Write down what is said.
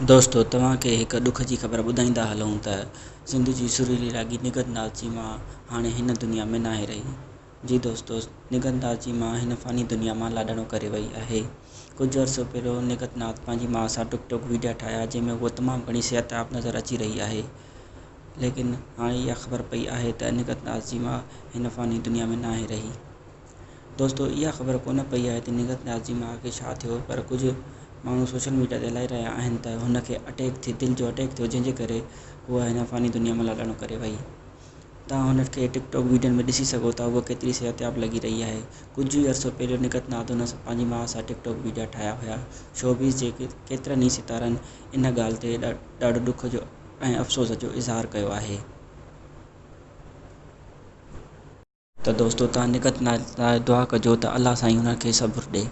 دوستو توهان کي هڪ ڏک جي خبر ٻڌائيندا هلون ته سنڌ جي سريلي راڳي نگهت ناز جي ماء هاڻي هن دنيا ۾ ناهي رهي. جي دوستو نگهت ناز جي ماء هن فاني دنيا مان لاڏاڻو ڪري وئي آهي. ڪجهه عرصو پهريون نگهت ناز پنهنجي ماء سان ٽڪ ٽوڪ ويڊيا ٺاهيا جنهن ۾ هوء تمام گهڻي صحتياب نظر اچي رهي آهي ليڪن هاڻي اها خبر پئي آهي ته نگهت ناز جي ماء هن فاني دنيا ۾ ناهي رهي. دوستو اها خبر ڪونه پئي آهي ته نگهت ناز جي ماء کي ڇا ٿيو پر ڪجهه ماڻهو سوشل ميڊيا تي هلائي رهيا آهن ته هن کي اٽيڪ ٿي دل جو اٽيڪ ٿيو جنهن جي ڪري هوء هن فاني دنيا مان لاڏاڻو ڪري وئي. توهان هن کي ٽڪ ٽاڪ ويڊين ۾ ڏسي سگهو ٿا هوء ڪيتري صحتياب لڳي رهي آهي. ڪجهه ئي عرصو پهريون نگهت ناز هن پنهنجي ماء سان ٽڪ ٽاڪ ويڊيا ٺاهيا هيا. شوبز جي ڪيترن ئي ستارن ان ڳالهه تي ڏاڍو ڏک جو ۽ افسوس جو اظهار ڪيو آهي. ته دوستو توهان نگهت ناز لاء دعا ڪجو ته الله سائين هن کي صبر ڏي.